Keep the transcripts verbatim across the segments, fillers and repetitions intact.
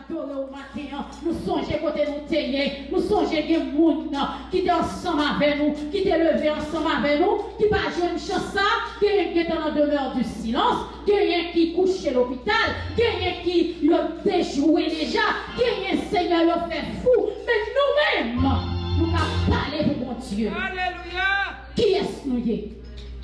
Adore w maten an, nou sonje kote nou te ye, nou sonje gen moun ki te ansanm avè nou, ki te leve ansanm avè nou, ki pa jwenn chans sa, genyen ki gentan nan demeure du silence, genyen ki kouche lopital, genyen ki yo dejwe deja, genyen, Senyè, yo fè fou, men nou menm, nou ka pale pou Bondye. Alelouya! Kiyès nou ye?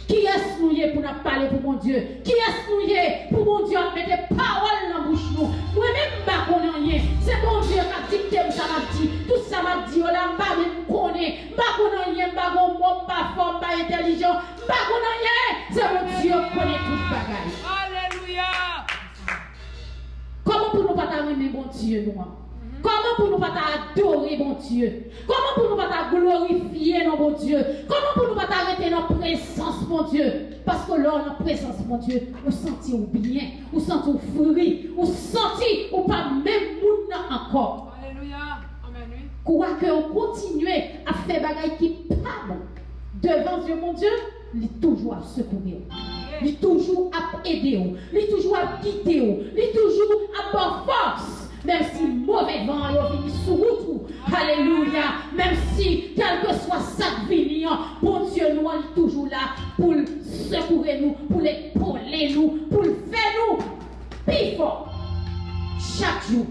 Kiyès nou ye pou n ap pale pou Bondye? Kiyès nou ye pou Bondye ap mete pawòl nan bouch nou? Mwen menm, m pa konn anyen. Se Bondye k ap dikte m sa m ap di. Tout sa m ap di yo la, m pa menm konnen. M pa konn anyen, m pa gon mo, m pa fò, m pa entèlijan, m pa konn anyen. Se Bondye k konnen tout bagay. Alelouya! Kòman pou nou pa ta renmen Bondye nou an? Kòman pou nou pa ta adore Bondye? Kòman pou nou pa ta glorifye non Bondye? Kòman pou nou pa ta rete nan prezans Bondye? Paske lè w nan prezans Bondye, ou santi w byen, ou santi w fri, ou santi ou pa menm moun nan ankò. Alelouya. Amèn, wi. Kwake w kontinye ap fè bagay ki pa bon devan zye Bondye, li toujou ap sekouri w. Li toujou ap ede w. Li toujou ap gide w. Li toujou ap ba w fòs. Menm si move van an yo vini sou wout ou. Alelouya. Menm si, kèlkeswa sa k vini an, Bondye nou an, li toujou la pou l sekoure nou, pou l epole nou, pou l fè nou pi fò chak jou.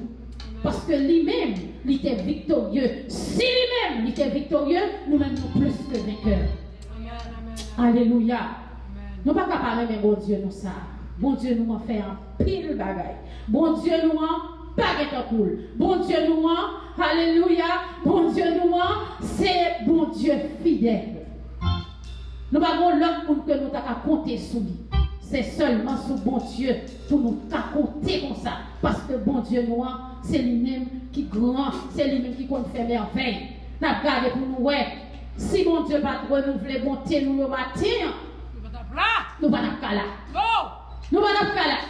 Paske li menm, li te viktorye. Si li menm, li te viktorye, nou menm, nou plis ke venkè. Amèn, amèn, amèn. Alelouya. Amèn. Nou pa ka pa renmen Bondye nou sa. Bondye nou an fè anpil bagay. Bondye nou an pa gen tankou l. Bondye nou an, alelouya, Bondye nou an, se Bondye fidèl. Nou pa gen lòt moun ke nou ta ka konte sou li. Se sèlman sou Bondye pou nou ka konte konsa. Paske Bondye nou an, se li menm ki gran, se li menm ki konn fè mèvèy. N ap gade pou nou wè. Si Bondye pa t renouvle bonte nou yo maten an, nou pa t ap la. Nou pa t ap ka la. Non. Nou pa t ap ka la.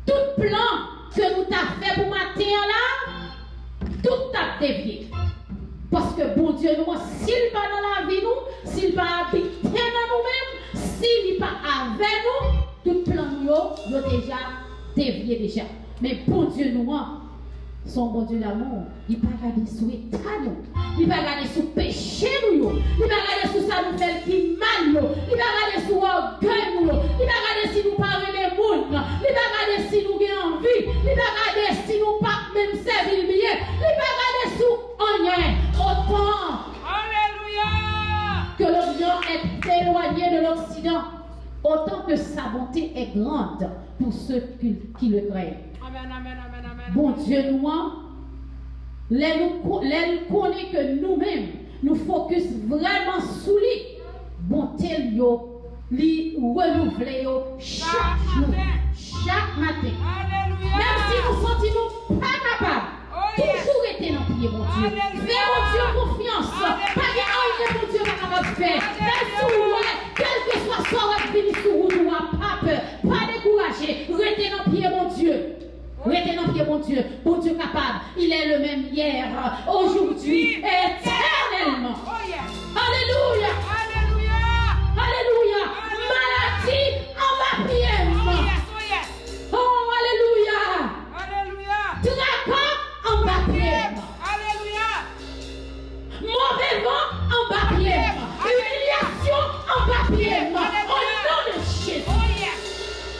Tout plan ke nou ta fè pou maten an la, tout t ap devye. Paske Bondye nou an, si l pa nan lavi nou, si l pa abite nan nou menm, si li pa avè nou, tout plan nou yo, yo deja devye deja. Men Bondye nou an, se yon Bondye damou. Li pa gade sou eta nou. Li pa gade sou peche nou yo. Li pa gade sou sa nou fè l ki mal yo. Li pa gade sou ògèy nou yo. Li pa gade si nou pa renmen moun. Li pa gade si nou gen anvi. Li pa gade si nou pa menm sèvi l byen. Li pa gade sou anyen. Autant Alelouya! Que l'Orient est éloigné de l'Occident, autant que sa bonté est grande pour ceux qui, qui le craignent. Amèn, amèn, amèn, amèn, amèn. Bondye nou an, lè nou ko-, lè l konnen ke nou menm, nou fokis vrèman sou li, bonte l yo, li renouvle yo chak jou, chak maten. Alelouya! Menm si nou santi nou pa kapab, toujou rete nan pye Bondye. Fè Bondye konfyans. Pa gen anyen Bondye pa kapab fè. Menm si w wè, kèlkeswa sa w ap vini sou wout ou a, pa pè, pa dekouraje. Rete nan pye Bondye. Rete nan pye Bondye. Bondye kapab. Il est le même hier, aujourd'hui et éternellement. Alelouya! Alelouya! Maladi anba pye m. Oh, alelouya! Alelouya! Traka anba pye m. Alelouya! Move van anba pye m. Alelouya! Imilyasyon anba pye m. Alelouya! Au nom de Jésus. Oh, yes!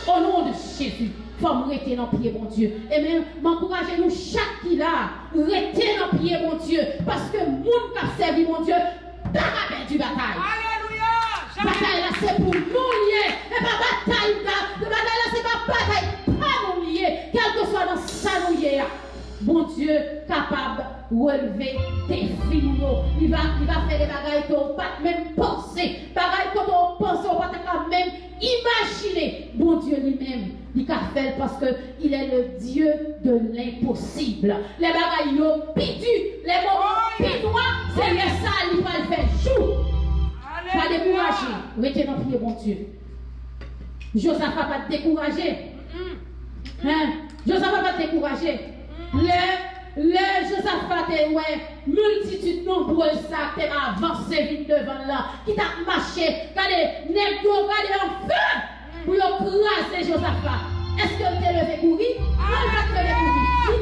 Au nom de Jésus. Fò m rete nan pye Bondye. E men, m ankouraje nou chak ki la, rete nan pye Bondye. Paske moun k ap sèvi Bondye pa ka pèdi batay. Alelouya! Jamè! Batay la se pou nou l ye. E pa batay la, batay la se pa batay pa nou l ye. Kèlkeswa nan sa nou ye a, Bondye kapab releve defi nou yo. Li va, li va fè de bagay ke w pa t menm panse. Bagay kote w panse w pa ta ka menm imajine. Bondye li menm, li ka fè l paske il est le Dieu de l'impossible. Lè bagay yo pi di, lè moman pi nwa, se lè sa li pral fè jou. Pa dekouraje, rete nan pye Bondye. Jozafa pa t dekouraje. Hein? Jozafa pa t dekouraje. Lè, lè Jozafa te wè miltitid nonbrez sa k te avanse vin devan l lan, ki t ap mache, gade, nèg yo gade anfen pou yo kraze Jozafa. Èske l te leve kouri? Non, li pa t leve kouri.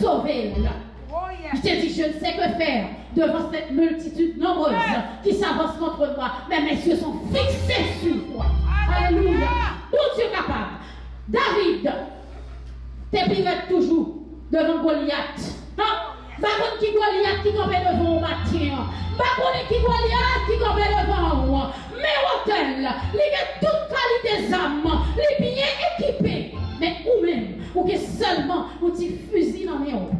sauver. Oh, Je yes. t'ai dit, je ne sais que faire devant cette multitude nombreuse qui s'avance contre moi, mais mes yeux sont fixés sur toi. Alléluia. Alléluia. Bondye kapab. David te pi rèd toujou devan Golyat. Hein? M pa konn ki Golyat ki kanpe devan w maten an. M pa konnen ki Golyat ki kanpe devan w. Men wotè l, li gen tout kalite zam. Li byen ekipe. Men ou menm, ou gen sèlman yon ti fizi nan men w.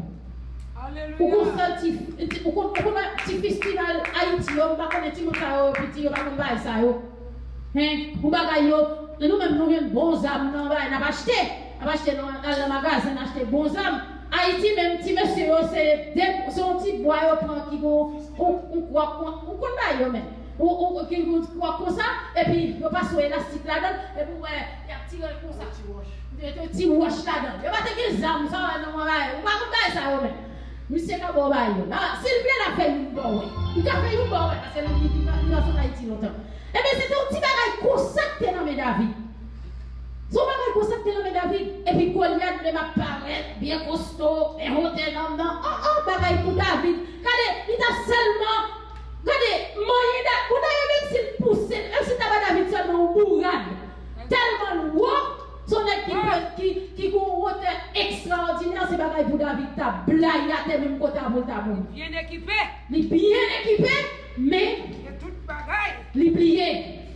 Ou konn sèl ti, ou konn, ou konn ti festival Ayiti yo, m pa konnen timoun sa yo piti, yo pa konn bagay sa yo. Hen, yon bagay yo, nou menm nou jwenn bon zam nan bagay, n ap achte. N ap achte nan, al nan magazen, n achte bon zam. Ayiti menm, ti mesye yo, se de, se yon ti bwa yo pran ki gon, yon, yon kwa, ou konn bagay yo menm. Ou, ou, ou, ki, ou, ou wè konsa, epi yo pase yon elastik ladan l, epi w wè, y ap tire l konsa. Yon ti wòch ladan l. Yo pa te gen zam, sa w wè nan mwen bagay. Ou pa konn bagay sa yo menm. Misye ka ba w bagay yo. La, si l vle, l ap fè youn ba w wè. Li ka fè youn ba w wè, paske li, li, li pa, li pa sot Ayiti lontan. Ebyen, se te yon ti bagay konsa k te nan men David. Se yon bagay konsa k te nan men David. Epi Golyat menm ap parèt, byen kosto, byen wotè nonm nan. Oh, oh, bagay pou David. Gade, li t ap sèlman Gade, manyen da, pou dayè, menm si l pouse, menm si l ta ba David sèlman yon bourad, tèlman l wo, se yon nèg ki, ki, ki gen yon wotè ekstraòdinè, se bagay pou David ta blayi atè menm kote a pou l ta mouri. Byen ekipe. Li byen ekipe, men Gen tout bagay. li bliye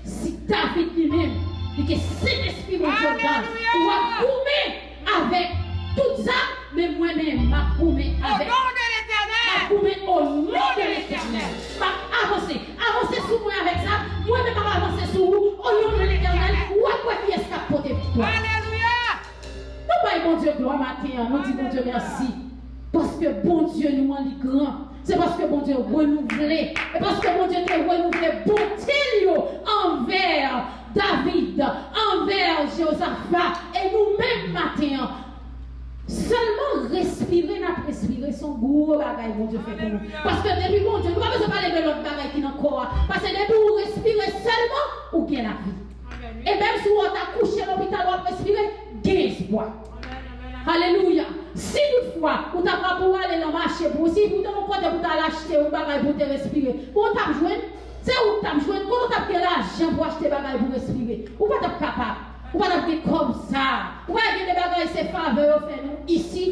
si David li menm, li gen Sentespri Bondye anndan l. Alelouya! Ou ap goumen avèk tout zam, men mwen menm, m ap goumen Au avèk nom de l'Éternel. M ap goumen au nom de l'Éternel. M ap avanse. Avanse sou mwen avèk sa. Mwen menm m ap avanse sou ou. Au nom de l'Éternel, w ap wè kiyès k ap pote viktwa. Alelouya. Nou bay Bondye glwa maten an. Nou di Bondye mèsi. Paske Bondye nou an li gran. Se paske Bondye renouvle. E paske Bondye te renouvle bonte li yo anvè David, anvè Jozafa, e nou menm maten an. Sèlman respire n ap respire, se yon gwo bagay Bondye fè pou nou. Alelouya. Paske depi Bondye, nou pa bezwen pale de lòt bagay ki nan kò a. Paske depi ou respire sèlman, ou gen lavi. Amèn. E menm si w ta kouche lopital, w ap respire, gen espwa. Amèn, amèn, amèn. Alelouya. Si toutfwa, ou ta pran pou w ale nan mache, pou, si ou te yon kote pou w t al achte yon bagay pou w te respire, ou t ap jwenn, se ou k t ap jwenn, kote w t ap gen lajan pou achte bagay pou respire. Ou pa t ap kapab. Ou pa t ap gen kòb sa. Ou pa gen de bagay, se favè yo fè nou isi.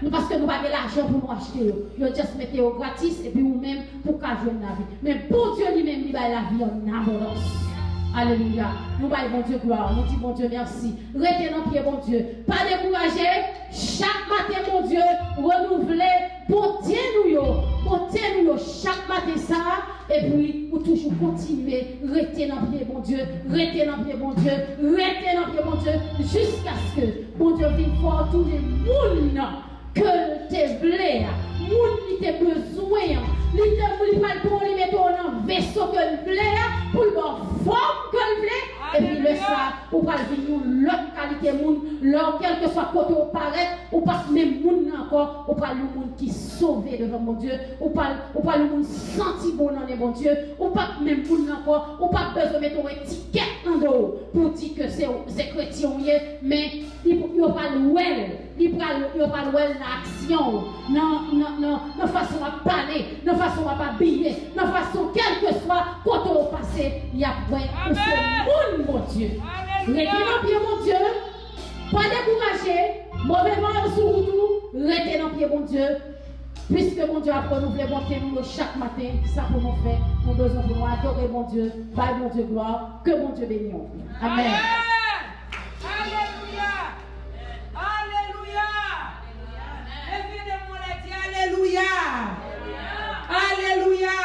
Nou, paske nou pa gen lajan pou nou achte yo. Yo just mete yo gratis, epi ou menm, pou w ka jwenn lavi. Men Bondye li menm, li bay lavi an abondans. Alelouya. Nou bay Bondye glwa. Nou di Bondye mèsi. Rete nan pye Bondye. Pa dekouraje. Chak maten, Bondye renouvle bonte nou yo. Bonte nou yo chak maten sa a. Epi, ou toujou kontinye rete nan pye Bondye. Rete nan pye Bondye. Rete nan pye Bondye. Jiskaske Bondye vin fè w tounen moun ke l te vle a, moun li te bezwen an, li te, li pral pran w, li mete w nan veso ke l vle a, pou l ba w fòm ke l vle, epi lè sa a, ou pral vin yon lòt kalite moun, lè w, kèlkeswa kote w parèt, ou p ap menm moun nan ankò, ou pral yon moun ki sove devan Bondye, ou pral, ou pral yon moun santi bon nan men Bondye, ou p ap menm moun nan ankò, ou p ap bezwen mete yon etikèt nan do w pou di ke se, se kretyen w ye, men li, yo pral wè l. Li pral, yo pral wè l nan aksyon w, nan, nan, nan, nan fason w ap pale, nan fason w ap abiye, nan fason kèlkeswa kote w pase, y ap wè ou se moun Bondye. Rete nan pye Bondye, pa dekouraje, move van yo sou wout ou, rete nan pye Bondye, piske Bondye ap renouvle bonte nou yo chak maten, sa pou nou fè, nou bezwen pou nou adore Bondye, bay Bondye glwa, ke Bondye beni w. Amèn. Alelouya! Alelouya! Leve de mwen la, di alelouya! Alelouya!